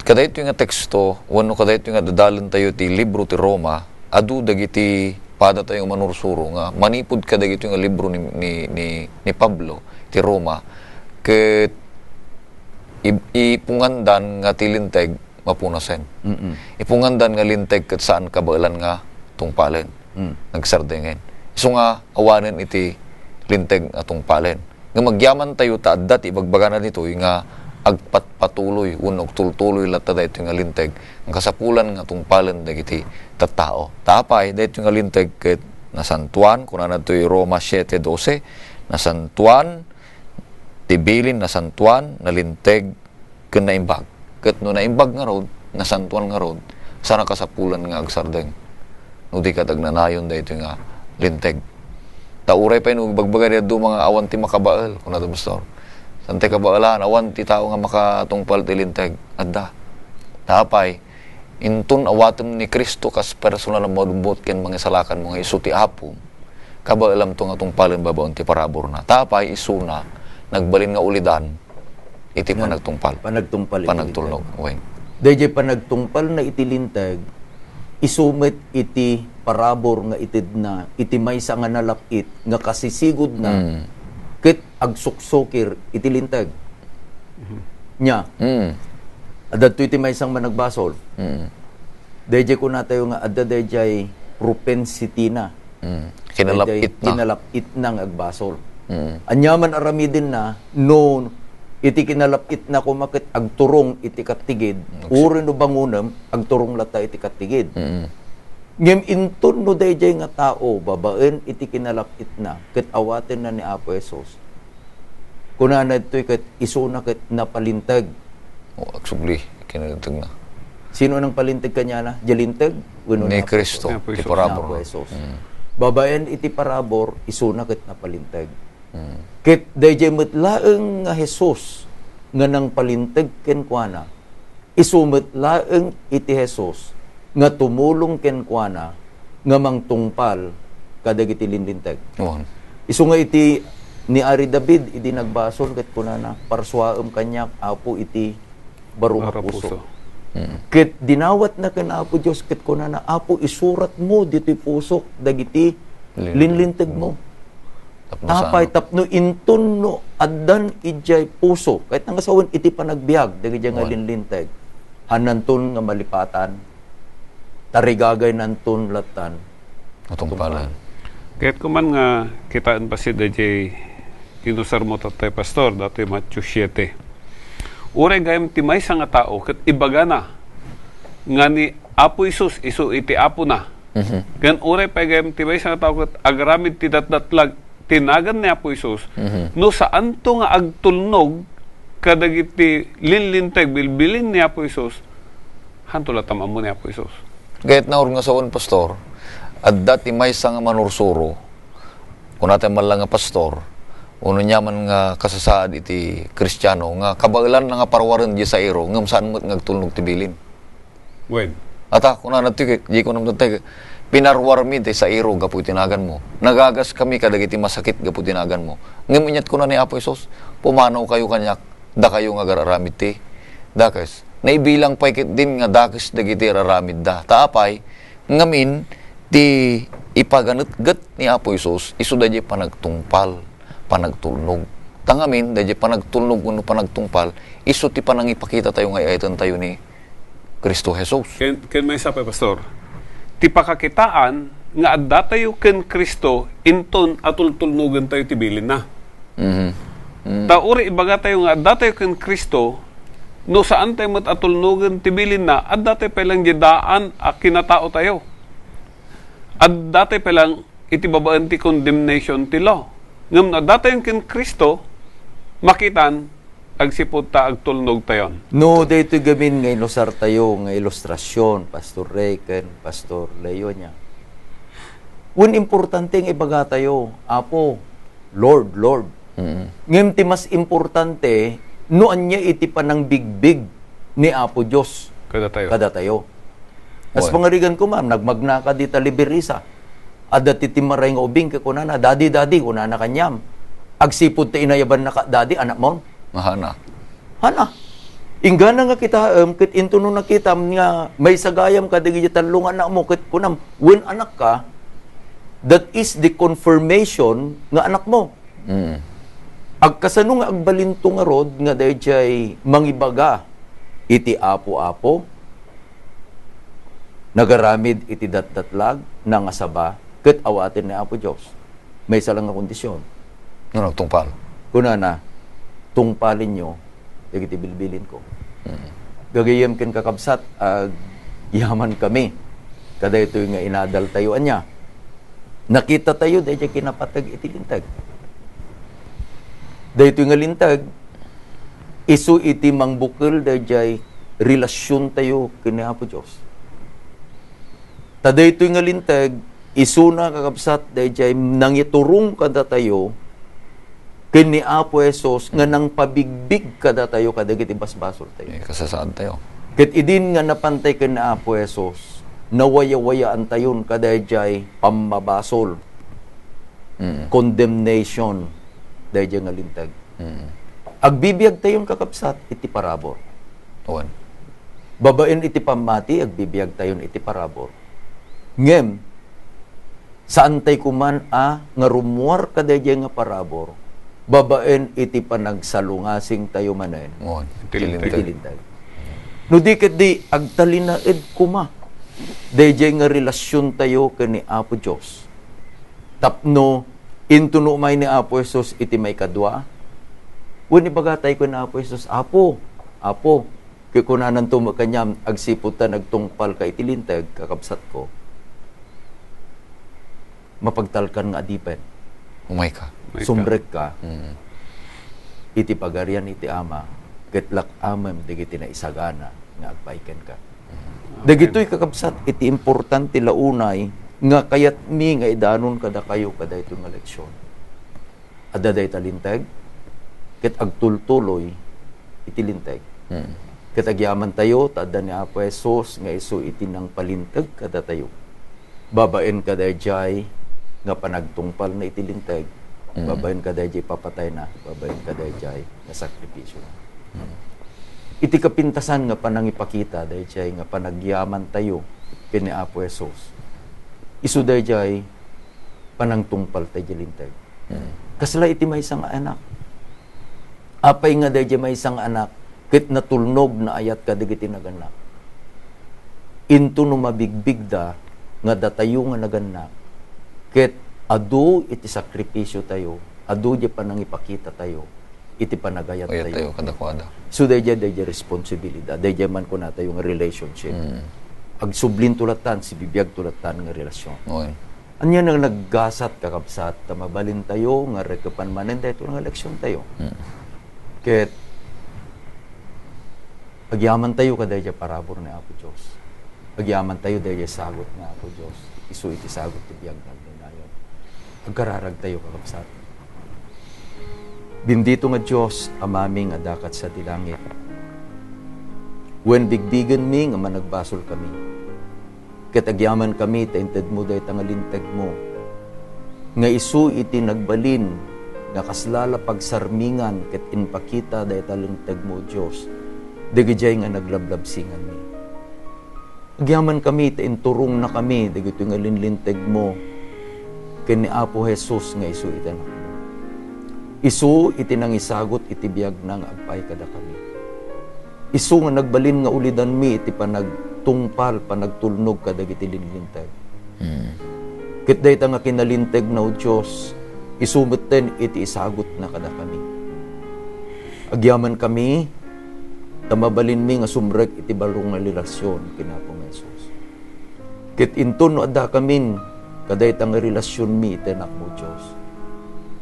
kadaytoy nga teksto, wenno kadaytoy nga dadalentayo ti libro ti Roma, adu dagiti padatayo nga manursuro nga manipud kadagitoy nga libro ni, ni, ni, ni Pablo ti Roma, ket ib-, ipungandan nga ti linteg mapunasen. Mm-mm. Ipungandan nga linteg ket saan kabaelan nga tungpalen. Mm. Nagserdengen. Isu nga awanen iti linteg nga tungpalen. Ngem agyamantayo ta adda ti ibagbagana ditoy nga agpatpatuloy wenno agtultuloy latta daytoy nga linteg nga kasapulan nga tungpalen dagiti tattao. Ta apay, daytoy nga linteg ket nasantuan, kunana ditoy Roma siete doce, nasantuan ti bilin, nasantuan, nalinteg, ken naimbag. Ket no naimbag ngarud, nasantuan ngarud, saan a kasapulan nga agsardeng no di ket agnanayon daytoy nga linteg. Ta uray pay no ibagbagada adu nga awan ti makabael, kunada, Pastor. Saan ti kabaelan, awan ti tao nga makatungpal ti linteg. Adda. Ta apay, inton awatem ni Cristo kas personal a malumbot ken mangisalakanmo nga isu ti Apo, kabaelamto nga tungpalen babaen ti paraburna. Ta apay, isuna, nagbalin nga ulidan iti Nga panagtungpal. panagtungpal iti Panagtulnog. linteg. Wen. Dayjay panagtungpalna iti linteg, isu met iti parabur nga itedna iti maysa nga nalap-it nga kasisigudna Mm. ket agsuksukir iti linteg. Nya, Mm. adda ditoy ti maysa nga managbasol. Mm. Dayjay kunatayo nga adda dayjay propensity na. Mm. Kinalap-itna. Dayjay kinalap-itna nga agbasol. Mm. Ania man aramidenna, no iti kinalap-itna koma ket agturong iti kattigid, Mm. uray no bangonem, agturong latta iti kattigid. Mm. Ngem inton no dayjay nga tao, babaen iti kinalap-itna, ket awatenna ni Apo Jesus, kunana ditoy ket isuna ket napalinteg. O, agsubli, kinalinteg na. Sino nangpalinteg kaniana? Diay linteg? Wenno Ni ni Apo Cristo, Jesus? Ni Apo ti Jesus. parabur. Ni Apo Jesus. Mm. Babaen iti parabur, isuna ket napalinteg. Mm. Ket dayjay met laeng nga Jesus nga nangpalinteg kenkuana, isu met laeng iti Jesus nga tumulong kenkuana nga mangtungpal kadagiti linlinteg. Wen. Isu nga iti ni Ari David idi nagbasol ket kunana, "Parsuaem kaniak, Apo, iti baro nga Baro puso." puso. Mm. Ket dinawatna ken Apo Dios ket kunana, "Apo, isuratmo ditoy pusok dagiti Linlinteg. linlintegmo." Tapno Apay saan? Tapno inton no addan idiay puso, ket nga sawen iti panagbiag dagiti nga Wen. linlinteg, hananton nga malipatan tarigagaynanton lattan. Natungpalan. Kayatko man nga kitaen paset dayjay inusarmo tattay, Pastor, datoy Matthew siete. Uray gayam ti maysa nga tao ket ibagana nga ni Apo Jesus isu iti Apona. Mhm. Ken uray pay gayam ti maysa nga tao ket agaramid ti datdatlag ti nagan ni Apo Jesus, Mhm. no saanto nga agtulnog kadagiti linlinteg bilbilin ni Apo Jesus, hanto latta maammo ni Apo Jesus. Kayatna nga sawen, Pastor, adda ti maysa nga manursuro, kunatayo man lang nga pastor, wenno aniaman nga kasasaad iti Kristiano nga kabaelanna nga parwaren diay sairo, ngem saan met nga agtulnog ti bilin. Wen. Ata, kunana ti, di ko naman tayo, "Pinarwarmi ti sairo gapu iti naganmo. Nagagaskami kadagiti masakit gapu iti naganmo." Ngem inyat kuna ni Apo Jesus, "Pumanawkayo kaniak, dakayo nga agar-aramid ti dakes." Naibilang pay ketdin nga dakes dagiti ar-aramidda. Ta apay, ngamin ti ipaganetget ni Apo Jesus, isu dayjay panagtungpal, panagtulnog. Ta ngamin, dayjay panagtulnog wenno panagtungpal, isu ti panangipakita tayo nga ay-ayatentayo ni Cristo Jesus. Ken, ken maysa pay, Pastor, ti pakakitaan nga addatayo ken Cristo inton atultulnogentayo ti bilinna. Mhm. Mm. Ta uray ibagatayo nga addatayo ken Cristo, no saantayo met atulnogen ti bilinna, addatayo pay lang diay daan a kinataotayo. Addatayo pay lang iti babaen ti condemnation ti law. Ngem no addatayon ken Cristo, makitan, agsipud ta agtulnogtayon. No, daytoy gamin nga inusartayo nga ilustrasion, Pastor Ray ken Pastor Leo niya. Wen importante nga ibagatayo, "Apo, Lord, Lord." Mm. Ngem ti mas importante, no ania iti panangbigbig ni Apo Dios Kadatayo. kadatayo. As Wen. pangarigan ko, ma'am, nagmagna ka dita Liberisa. Adda ti timmaray nga ubing, ket kunana, "Daddy, daddy," kunana kaniam. Agsipud ta inayabannaka, "Daddy, anakmon?" Nga hana. Hana. Inggana nga kitaem, ket intono nakitam nga maysa gayam kadagiti tallo nga anakmo, ket kunam, "Wen, anakka," that is the confirmation nga anakmo. Mm. Agkasano nga agbalinto ngarud nga daydiay mangibaga iti Apo, Apo? Nagaramid iti datdatlag, nangasaba, ket awaten ni Apo Dios. Maysa lang nga kondisyon. Nano, tungpal. Kunana, "Tungpalenyo dagiti bilbilinko." Mm. Gagayyem ken kakabsat, agyamankami kadaytoy nga inadaltayo. Ania? Nakitatayo daydiay kinapateg iti Linteg. Daytoy nga Linteg, isu iti mangbukel daydiay relasiontayo ken ni Apo Dios. Ta daytoy nga Linteg, isuna, kakabsat, daydiay nangiturong kadatayo ken ni Apo Jesus nga nangpabigbig kadatayo kadagiti basbasoltayo. Eh, kasasaadtayo. Ket idin nga napantay ken ni Apo Jesus, nawayawayaantayon kadaydiay pammabasol, Mm. condemnation, daydiay nga Linteg. Mm. Agbibiagtayon, kakabsat, iti parabur. Wen. Babaen iti pammati, agbibiagtayon iti parabur. Ngem, saantay koman a nga rummuar kadaydiay nga parabur, babaen iti panagsalungasingtayo manen Wen. iti Linteg. Iti Linteg. No di ketdi, agtalinaed koma daydiay nga relasiontayo ken ni Apo Dios. Tapno intuno umay ni Apo Jesus iti maikadua, wen ibagatay ken ni Apo Jesus, "Apo, Apo," ket kunananto met kaniam, "Agsipud ta nagtungpalka iti Linteg, kakabsatko, mapagtalkan nga adipen. Umayka. Umayka. Sumrekka Mm. iti pagarian iti Ama, ket lak-amem dagiti naisagana nga agbaay kenka." Dagitoy, kakabsat, iti importante la unay nga kayatmi nga idanon kadakayo kadaytoy nga leksion. Adda dayta Linteg, ket agtultuloy iti Linteg. Mm. Ket agyamantayo ta adda ni Apo Jesus nga isu iti nangpalinteg kadatayo. Babaen kadaydiay nga panagtungpalna iti Linteg, Mm. babaen kadaydiay ipapatayna, babaen kadaydiay nga sakripisio. Mm. Iti kapintasan nga panangipakita daydiay nga panagyamantayo ken ni Apo Jesus, isu daydiay panangtungpalta idiay Linteg. Mm. Kasla iti maysa nga anak. Apay nga daydiay maysa nga anak ket natulnog, naayat kadagiti naganna? Into no mabigbigda nga datayo nga nagannak, ket adu iti sakripisiotayo, adu diay panangipakitatayo iti panagayattayo. Panagayattayo kadakuada. So, daydiay, daydiay responsibilidad, daydiay man kunatayo nga relationship. Mm. Agsublinto lattan, sibibiagto lattan nga relasyon. Oy. Ania nga naggasat, kakabsat, ta mabalintayo nga rekepan manen daytoy nga leksiontayo. Mm. Ket agyamantayo kadaydiay parabur ni Apo Dios. Agyamantayo daydiay sagut ni Apo Dios. Isu iti sagut ti biag nga agdaydayaw. Agkararagtayo, kakabsat. Bendito nga Dios, Amami nga adda ket sadi langit. Wen bigbigenmi nga managbasolkami. Ket agyamankami ta intedmo dayta nga lintedmo, nga isu iti nagbalin nga kasla la pagsarmingan ket impakita dayta lintedmo, Dios, dagidiay nga naglablabsinganmi. Agyamankami ta inturongnakami dagitoy nga linlintedmo ken ni Apo Jesus nga isu iti Anakmo. Isu iti nangisagut iti biagna nga agpaay kadakami. Isu nga nagbalin nga ulidanmi iti panagtungpal, panagtulnog kadagiti linlinteg. Mm. Ket dayta nga kinalinteg na, O Dios, isu metten iti isagutna kadakami. Agyamankami, ta mabalinmi nga sumrek iti baro nga relasyon ken Apo nga Jesus. Ket inton no addakamin kadayta nga relasionmi iti Anakmo, Dios,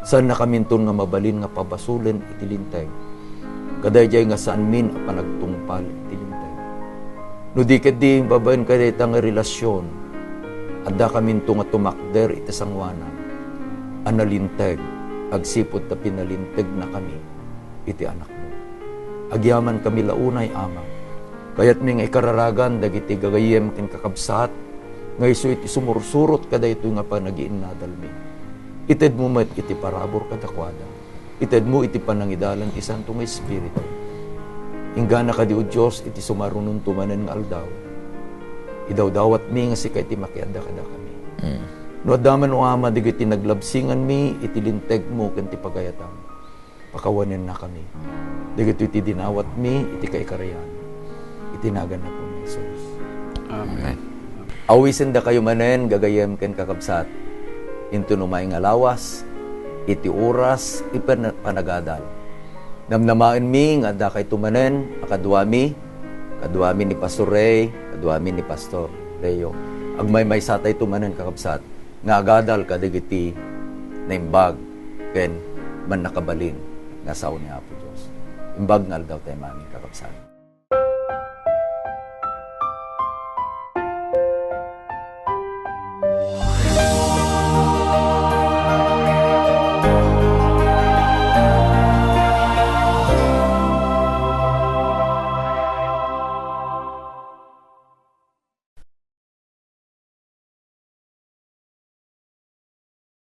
saannakaminton nga mabalin nga pabasolen iti linteg. Kadaydiay nga saanmin a panagtungpal iti linteg. No di ketdi babaen kadayta nga relasion, addakaminto nga tumakder iti sangoanan a nalinteg agsipud ta pinalintegnakami iti Anakmo. Agyamankami la unay, Ama. Kayatmi nga ikararagan dagiti gagayyem ken kakabsat nga isu iti sumursurot kadaytoy nga panagiinnadalmi. Itedmo met iti parabur kadakuada. Itedmo iti panangidalan ti Santo nga Espiritu. Inggana kadi, O Dios, iti sumarunonto manen nga aldaw, idawdawatmi nga sika iti makiadda kadakami. Mm. No adda man, O Ama, dagiti naglabsinganmi iti lintegmo ken ti pagayatam, pakawanennakami. Dagitoy ti dinawatmi iti kaikarian. Iti nagan ni Apo Jesus. Amen. Amen. Awisendakayo manen, gagayyem ken kakabsat, inton umay nga lawas, iti oras, iti pan-, panagadal. Namnamaenmi nga addakayto manen a kaduami, kaduami ni Pastor Ray, kaduami ni Pastor Leo. Agmaymaysatayto manen, kakabsat, nga agadal kadagiti naimbag ken mannakabalin nga sao ni Apo Dios. Imbag nga aldaw tayo manen, kakabsat.